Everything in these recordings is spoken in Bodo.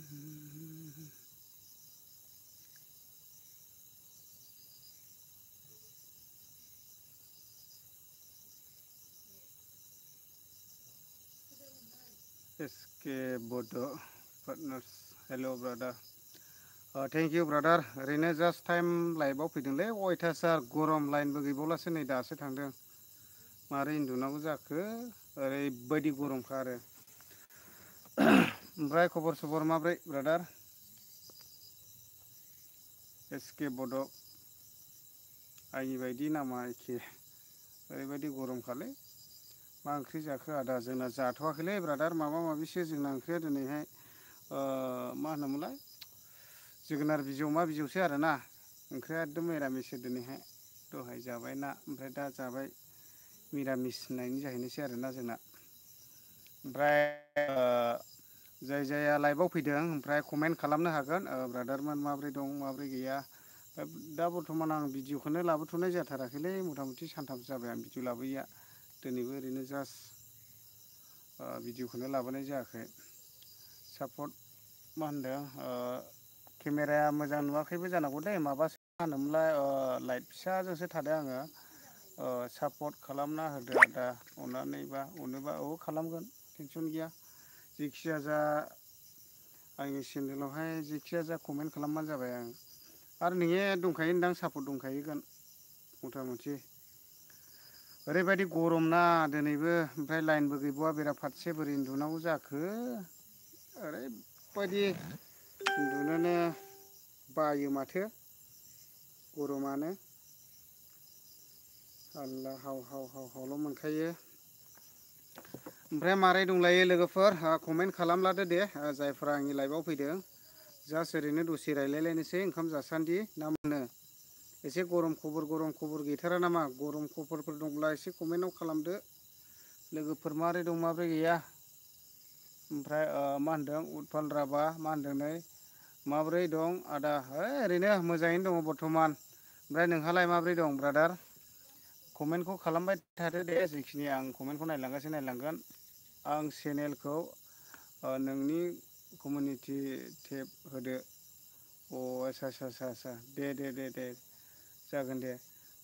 SK Bodo Partners. Hello, brother. Thank you, brother. ओरैनो जास्ट टाइम लाइभआव फैदोंलै अयथासार गरम लाइनबो गैबावलासो नै दासो थांदों मारै उन्दुनांगौ जाखो ओरैबायदि गरमखा आरो ओमफ्राय खबर सबर माब्रै ब्रादार SK Bodo आंनि बायदि नामा एखे ओरैबायदि गरमखालै मा ओंख्रि जाखो आदा जोंना जाथ'वाखैलै ब्रादार माबा माबिसो जोंना ओंख्रिया दिनैहाय मा होनोमोनलाय जोगोनार बिजौ मा बिजौसो आरोना ओंख्रिया एकदम मिरामिससो दिनैहाय दहाय जाबाय ना ओमफ्राय दा जाबाय मिरामिस होननायनि जाहैनोसै आरोना जोंना ओमफ्राय जाय जाया लाइभआव फैदों ओमफ्राय कमेन्ट खालामनो हागोन ब्रादारमोन माब्रै दं माब्रै गैया दा बर्थमान आं भिडिअखौनो लाबोथ'नाय जाथाराखैलै मथा मथि सानथामसो जाबाय आं भिडिअ लाबोयैया दिनैबो ओरैनो जास्ट भिडिअखौनो लाबोनाय जायाखै सापर्ट मा होनदों केमेराया मोजां नुवाखैबो जानांगौ दे माबासो मा होनोमोनलाय लाइट फिसाजोंसो थादों आङो सापर्ट खालामना होदो आदा अननानैबा अनोबा खालामगोन टेनसन गैया जेखिया जा आंनि चेनेलावहाय जेखिया जा कमेन्ट खालामबानो जाबाय आं आरो नोंनिया दंखायो होनदां सापर्ट दंखायोगोन मथा मथि ओरैबायदि गरम ना दिनैबो ओमफ्राय लाइनबो गैबावा बेराफारसे बोरै उन्दुनांगौ जाखो ओरैबायदि उन्दुनोनो बायो माथो गरमानो हाल्ला हाव हाव हाव हावल' मोनखायो ओमफ्राय मारै दंलायो लोगोफोर कमेन्ट खालामलादो दे जायफ्रा आंनि लाइभआव फैदों जास्ट ओरैनो दसे रायलायलायनोसै ओंखाम जासान्दि ना मोनो एसे गरम खबर गैथारा नामा गरम खबरफोर दंब्ला एसे कमेन्टआव खालामदो लोगोफोर मारै दं माब्रै गैया ओमफ्राय मा होनदों उतपाल राभा मा होनदों नै माब्रै दं आदा ओरैनो मोजाङैनो दङ बर्थमान ओमफ्राय नोंहालाय माब्रै दं ब्रादार कमेन्टखौ खालामबाय थादो दे जेखिनि आं कमेन्टखौ नायलांगोन आं चेनेलखौ नोंनि कमिउनिटि टेब होदो आसा दे जागोन दे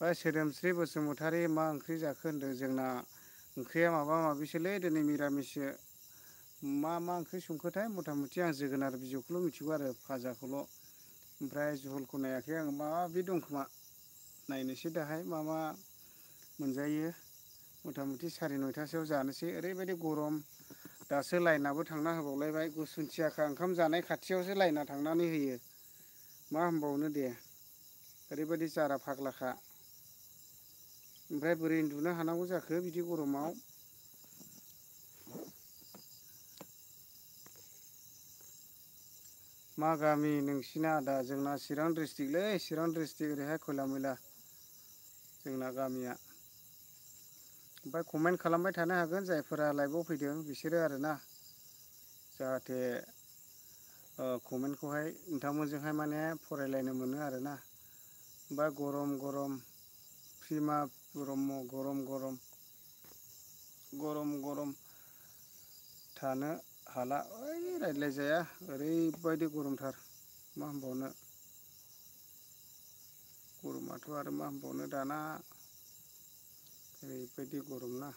सोदोमस्रि बसुमतारी मा ओंख्रि जाखो होनदों जोंना ओंख्रिया माबा माबिसोलै दिनै मिरामिससो मा ओंख्रि संखोथाय मथा मथि आं जोगोनार बिजौखौल' मिथिगौ आरो फाजाखौल' ओमफ्राय झलखौ नायाखै आं माबि दं खोमा नायनोसै दाहाय मा मोनजायो मथा मथि 9:30सोआव जानोसै ओरैबायदि गरम दासो लाइनाबो थांना होबावलायबाय गुसुंथियाखा ओंखाम जानाय खाथियावसो लाइना थांनानै होयो मा होनबावनो दे ओरैबायदि जारा फाग्लाखा ओमफ्राय बोरै उन्दुनो हानांगौ जाखो बिदि गरमाव मा गामि नोंसिना आदा जोंना चिरां डिस्ट्रिक्टलै चिरां डिस्ट्रिक्ट ओरैहाय खयला मैला जोंना गामिया ओमफ्राय कमेन्ट खालामबाय थानो हागोन जायफोरा लाइभआव फैदों बिसोरो आरोना जाहाथे कमेन्टखौहाय नोंथांमोनजोंहाय माने फरायलायनो मोनो आरोना ओमफ्राय गरम प्रिमा ब्रह्म गरम थानो हाला रायज्लायजाया ओरैबायदि गरमथार मा होनबावनो गरमाथ' आरो मा होनबावनो दाना ओरैबायदि गरम ना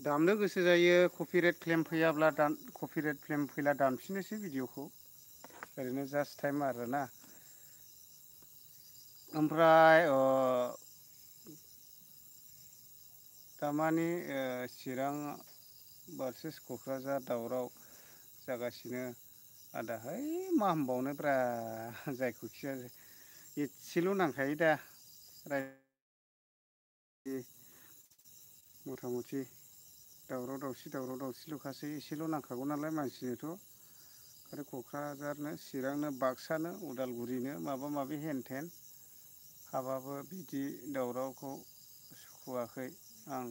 दामनो गोसो जायो कपिराइट क्लेम फैयाब्ला कपिराइट क्लेम फैला दामफिननोसै भिडिअखौ ओरैनो जास्ट टाइम आरोना ओमफ्राय दामानि चिरां भार्सेस क'क्राझार दावराव जागासिनो आदा है मा होनबावनोब्रा जायखौखिया एसेल' नांखायो दा मथा मथि दावराव दावसिल'खासै एसेल' नांखागौ नालाय मानसिनोथ' आरो क'क्राझारनो चिरांनो बाक्सानो उदालगुरिनो माबा माबि हेन थेन हाबाबो बिदि दावरावखौ सुखुवाखै आं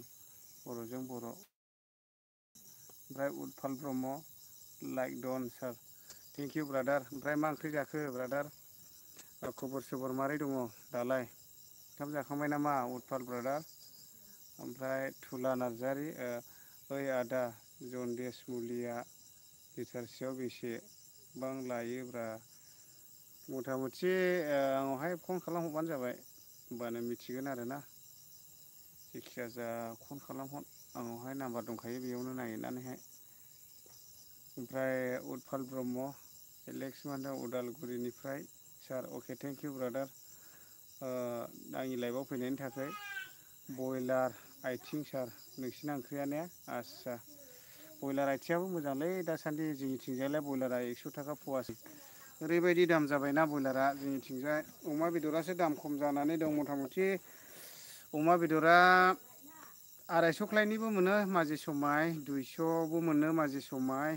बर'जों बर' ओमफ्राय Utpal Brahma like done sir thank you brother ओमफ्राय मा ओंख्रि जाखो ब्रादार खबर सबर मारै दङ दालाय ओंखाम जाखांबाय नामा उतफाल ब्रादार ओमफ्राय थुला नार्जारि ओइ आदा जनदिस मुलिया लिटारसेयाव बेसेबां लायोब्रा मथा मथि आंनावहाय फन खालामहरबानो जाबाय होमबानो मिथिगोन आरोना जेखिजाया फन खालामहर आंनावहाय नाम्बार दंखायो बेयावनो नागिरनानैहाय ओमफ्राय उतफाल ब्रह्म एलेक्स मान्दा उदालगुरिनिफ्राय सार अके थेंक इउ ब्रादार आंनि लाइभआव फैनायनि थाखाय बयलार आइथिं सार नोंसिना ओंख्रिया ने आस्सा बयलार आथिङाबो मोजांलै दासान्दि जोंनिथिंजायलाय बयलारा 100 थाखा फवासे ओरैबायदि दाम जाबायना बयलारा जोंनिथिंजाय अमा बेदरासो दाम खम जानानै दं मथा मथि अमा बेदरा 250 खालायनिबो मोनो माजे समाय 200बो मोनो माजे समाय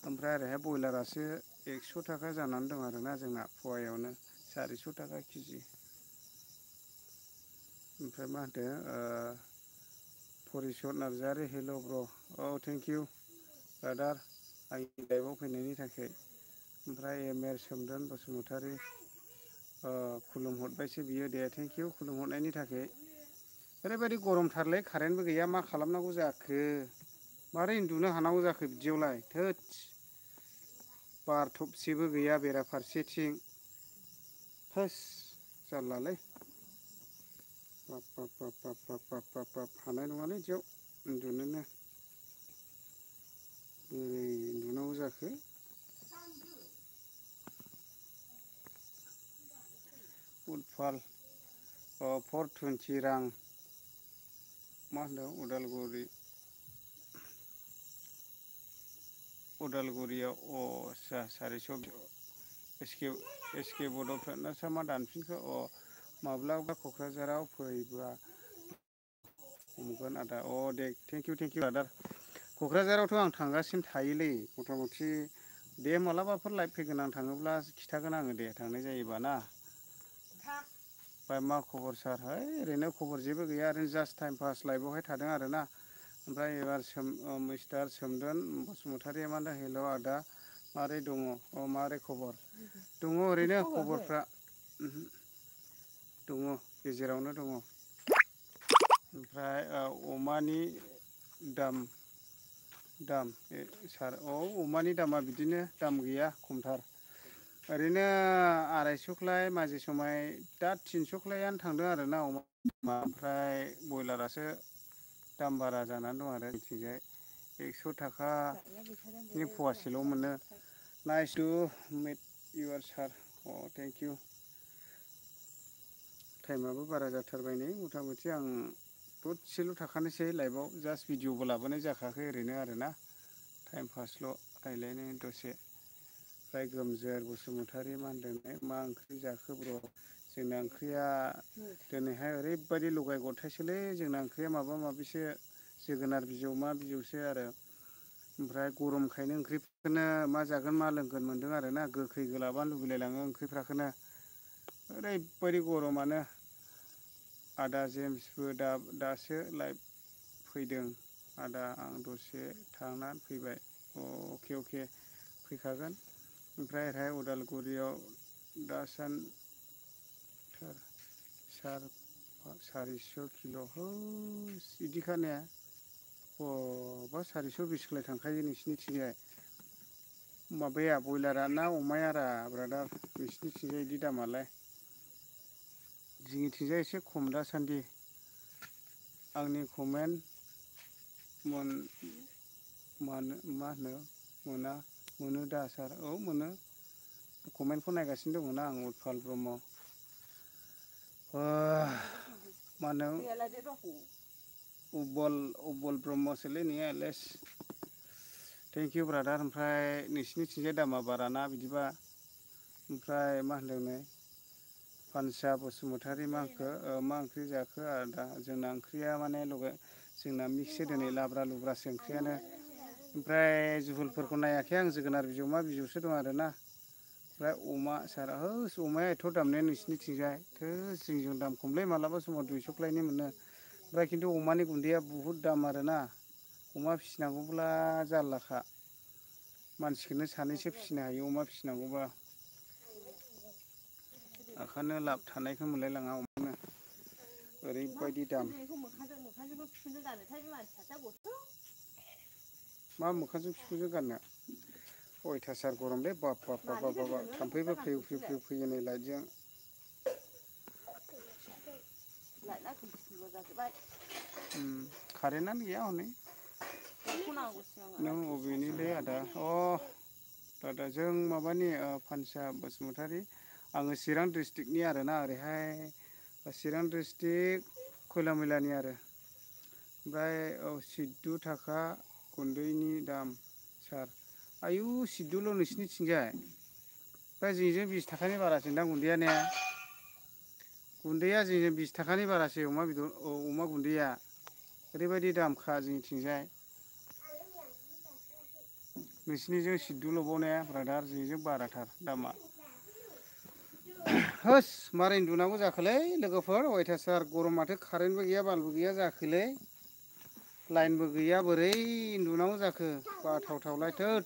ओमफ्राय ओरैहाय बयलारासो 100 थाखा जानानै दं आरोना जोंना फवायावनो 400 थाखा केजि ओमफ्राय मा होनदों परिसत नार्जारि हेल' ब्र' औ थेंक इउ ब्रादार आंनि लाइभआव फैनायनि थाखाय ओमफ्राय एम सोमदोन बसुमतारि खुलुमहरबायसो बियो दे थेंक इउ खुलुमहरनायनि थाखाय ओरैबायदि गरमथारलै कारेन्टबो गैया मा खालामनांगौ जाखो मारै उन्दुनो हानांगौ जाखो बिदियावलाय थोद बार थबसेबो गैया बेराफारसेथिं थोस जारलालै बाब हानाय नङालै बिदियाव उन्दुनोनो बोरै उन्दुनांगौ जाखो उतफाल 420 रां मा होनदों उदालगुरियाव आस्सा 400 एसके बड'फोरनासो मा दानफिनखो माब्लाबा क'क्राझाराव फैबा हमगोन आदा दे थेंक इउ आदा क'क्राझारावथ' आं थांगासिनो थायोलै मथा मथि दे मालाबाफोर लाइभ फैगोन आं थाङोब्ला खिथागोन आङो दे थांनाय जायोबा ना ओमफ्राय मा खबर सार है ओरैनो खबर जेबो गैया ओरैनो जास्ट टाइम पास लाइभआवहाय थादों आरोना ओमफ्राय एबार मिस्टार सोमदोन बसुमतारिया मा होनदों हेल' आदा मारै दङ मारै खबर दङ ओरैनो खबरफ्रा दङ गेजेरावनो दङ ओमफ्राय अमानि दाम सार अमानि दामा बिदिनो दाम गैया खमथार ओरैनो 250 खालाय माजे समाय दा 300 खालायानो थांदों आरोना अमा ओमफ्राय बयलारासो दाम बारा जानानै दं आरो जोंथिंजाय 100 थाखानि फवासेल' मोनो nice to meet your sir thank you टाइमाबो बारा जाथारबाय नै मथा मथि आं दसेल' थाखानोसै लाइभआव जास्ट भिडिअबो लाबोनाय जाखायाखै ओरैनो आरोना टाइम पासल' रायलायनो दसे ओमफ्राय गोमजोर बसुमतारि मा होनदों मा ओंख्रि जाखो ब्र' जोंना ओंख्रिया दिनैहाय ओरैबायदि लगाय गथायसोलै जोंना ओंख्रिया माबा माबिसो जोगोनार बिजौ मा बिजौसो आरो ओमफ्राय गरमखायनो ओंख्रिफोरखौनो मा जागोन मा लोंगोन मोनदों आरोना गोखै गोलाबानो लुबैलायलाङो ओंख्रिफ्राखौनो ओरैबायदि गरमानो आदा जेम्सबो दासो लाइभ फैदों आदा आं दसे थांनानै फैबाय अके फैखागोन ओमफ्राय ओरैहाय उदालगुरियाव दासान सार 400 किल' होस बिदिखा ने बा 420 खालाय थांखायो नोंसिनिथिंजाय माबाया बयलारा ना अमायारा ब्रादार नोंसिनिथिंजाय बिदि दामालाय जोंनिथिंजाय एसे खम दासान्दि आंनि कमेन्ट मोन मानो मा होनो मोनो दा सार औ मोनो कमेन्टखौ नायगासिनो दङना आं उत्पल ब्रह्म मा होनो उबल ब्रह्मसोलै नोंनिया एलेस थेंक इउ ब्रादार ओमफ्राय नोंसिनिथिंजाय दामा बाराना बिदिबा ओमफ्राय मा होनदों फानसा बसुमतारी मा ओंख्रि जाखो आदा जोंना ओंख्रिया माने जोंना मिक्ससो दिनै लाब्रा लुब्रासो ओंख्रियानो ओमफ्राय जुहुलफोरखौ नायाखै आं जोगोनार बिजौ मा बिजौसो दं आरोना ओमफ्राय अमा सार होस अमाया एथ' दाम ने नोंसिनिथिंजाय जोंनिजों दाम खमलै मालाबा समाव 200 क्लायनि मोनो ओमफ्राय खिन्थु अमानि गुन्दैया बुहुद दाम आरोना अमा फिसिनांगौब्ला जारलाखा मानसिखौनो सानैसो फिसिनो हायो अमा फिसिनांगौबा ओंखायनो लाब थानायखौ मोनलायलाङा अमानो ओरैबायदि दाम मा मोखांजों बिखुंजों गाननो अयथासार गरमलै बाब थाम्फैबो फ्रिउ फ्रिउ फैयो नै लाइटजों कारेन्टआनो गैया हनै नों बबेनिलै आदा दादा जों माबानि फानसा बसुमतारी आङो चिरां डिस्ट्रिक्टनि आरोना ओरैहाय चिरां डिस्ट्रिक्ट खयलामयलानि आरो ओमफ्राय 14 थाखा गुन्दैनि दाम सार आयु 14ल' नोंसिनिथिंजाय ओमफ्राय जोंनिजों 20 थाखानि बारासिनदां गुन्दैया ने गुन्दैया जोंजों 20 थाखानि बारासो अमा गुन्दैया ओरैबायदि दामखा जोंनिथिंजाय नोंसिनिजों 14ल'बाव ने ब्रादार जोंनिजों बाराथार दामा होस मारै उन्दुनांगौ जाखोलै लोगोफोर अयथासार गरम माथो कारेन्टबो गैया बाल्बबो गैया जाखोलै लाइनबो गैया बोरै उन्दुनांगौ जाखो बाथावथावलाय थोद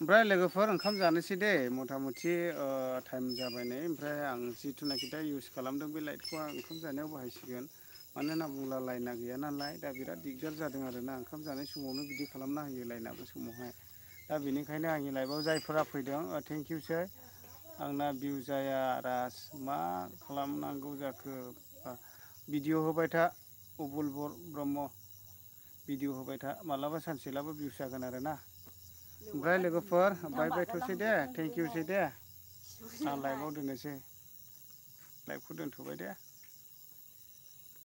ओमफ्राय लोगोफोर ओंखाम जानोसै दे मथा मथि टाइम जाबाय नै ओमफ्राय आं जिथुनाखि दा इउज खालामदों बे लाइटखौ आं ओंखाम जानायाव बाहायसिगोन मानो होनना बुङोब्ला लाइना गैया नालाय दा बिराद दिगदार जादों आरोना ओंखाम जानाय समावनो बिदि खालामना होयो लाइनाबो समावहाय दा बेनिखायनो आंनि लाइफआव जायफोरा फैदों थेंक इउसै आंना भिउ जाया राज मा खालामनांगौ जाखो भिडिअ होबाय था उबुल ब्रह्म भिडिअ होबाय था मालाबा सानसेलाबो भिउस जागोन आरोना ओमफ्राय लोगोफोर बाय बायथ'सै दे थेंक इउसै दे आं लाइभआव दोननोसै लाइभखौ दोनथ'बाय दे